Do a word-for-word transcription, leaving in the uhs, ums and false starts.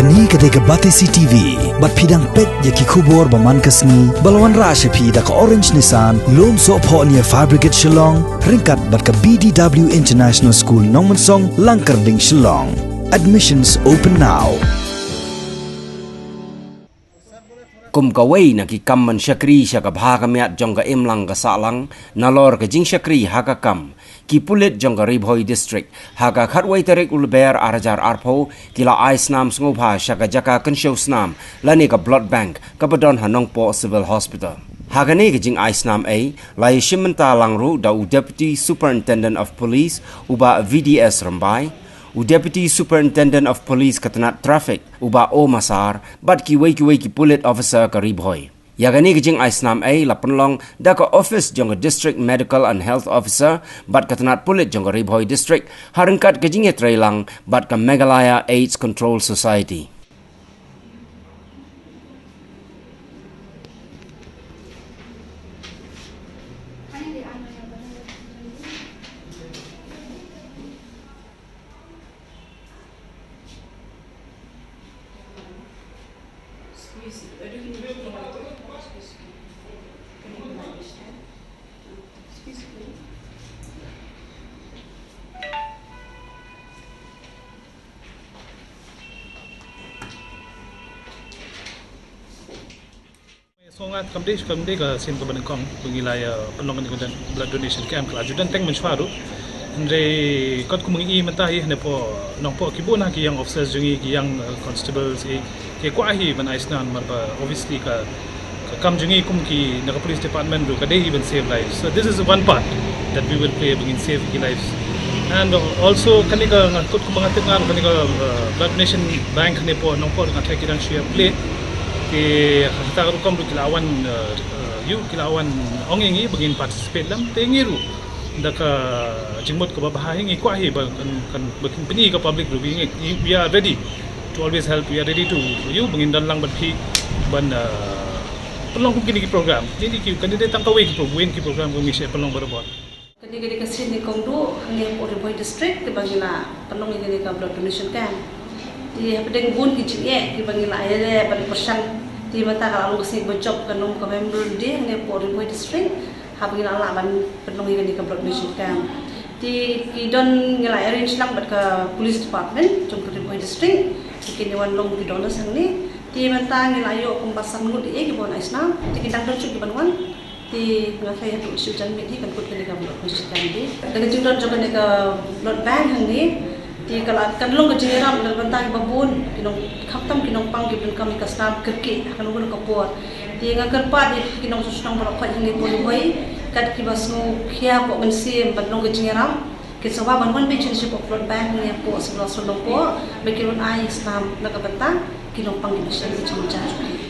Kane ka dei ka Batesi T V, bad phi dang peit ïa ki khubor ba man ka sngi, ba la wanrah sha phi da ka Orange Nissan, Lumsohphoh near Fire Brigade Shillong, ryngkat bad ka B D W International School Nongmensong, Langkyrding, Shillong. Admissions open now. Kum kawei na ki kam ban shakri sha ka bha ka miat jong ka imlang ka sahlang, nalor ka jingshakri ha ka kam, ki pulit jong ka Ri Bhoi District, ha ka khatwei tarik u Lber ar hajar arphew, ki la ai snam sngewbha sha ka jaka kynshew snam, lane ka blood bank, kaba don ha Nongpoh Civil Hospital. Ha kane ka jingai snam ei, la ïashim bynta lang ruh da u Deputy Superintendent of Police, u Bah V D S Rymbai, u Deputy Superintendent of Police ka tnat Traffic, u Bah O Masar, bad kiwei kiwei ki pulit officer ka Ri Bhoi. Ïa kane ka jingai snam ei la pynlong da ka office jong ka District Medical and Health Officer, bad ka tnat pulit jong ka Ri Bhoi District, ha ryngkat ka jingïatreilang bad ka Meghalaya AIDS Control Society. Sngewbha, kam dei, kam dei ka sien kaba nyngkong ba ngi la ïa pynlong kane ka blood donation camp, ka la ju don teng mynshuwa ruh. Hynrei katkum ngi i mynta hi hangne hapoh Nongpoh, ki bun ha ki young officers jong ngi, ki young, uh, constables, i ki kwah hi ban ai snam namar ba obviously ka, ka kam jong ngi kum ki na ka police department ruh ka dei hi ban save lives. So this is one part that we will play, ba ngin save ki lives. And also kane ka, nga kut kumba nga tip nga ruh, kane ka, uh, blood donation bank hangne hapoh Nongpoh, nga tharai ki dang shu ïa play. Te ha kata ka rukom ruh ki la wan, uh, uh, ïa u, ki la wan ong ïa ngi ba ngin participate lem, te ngi ruh da ka jingmut kaba bha hi ngi kwah hi ba kan, kan, ba kin pyni ka public ruh ba ngi, we are ready to always help, we are ready to, ïa u, ba ngin don lang bad phi ban, uh, pynlong kum kine ki program. Kine ki, kine ki dei tang kawei ki pro-, wei ki program ba ngi shah pynlong barabor. Kane ka dei ka sien nyngkong duh hangne hapoh Ri Bhoi District kaba ngi la pynlong ïa kane ka blood donation camp. Te hapdeng bun ki jingeh kiba ngi la ïaleh ban pyrshang, te mynta ka la long ka sngi ba jop, kan long ka Memorial Day hangne hapoh Ri Bhoi District, haba ngi la lah ban pynlong ïa kane ka blood donation camp. Te ki don, ngi la arrange lang bad ka police department jong ka Ri Bhoi District, te kin ïa wan long ki donors hangne. Te mynta ngi la ïoh kumba san ngut ïa kiba wan ai snam, te ki dang don shuh kiban wan. Te nga tharai haduh shu janmiet hi kan kut kane ka blood donation camp te. Da ka jingdon jong kane ka blood bank hangne, te ka la, kan long ka jingïarap na ka bynta kiba bun, ki nong, khamtam ki nongpang kiba donkam ïa ka snam kyrkieh ha kano kano ka por. Te nga kyrpad ïa ki nongshong shnong baroh khoit hangne hapoh Ri Bhoi, kat kiba sngewkhia hapoh mynsiem ban long ka jingïarap, kin sngewbha ban wan beit sha kane ka blood bank hangne hapoh Civil Hospital Nongpoh, ba kin wan ai snam na ka bynta ki nongpang kiba shong ka jingmynjur.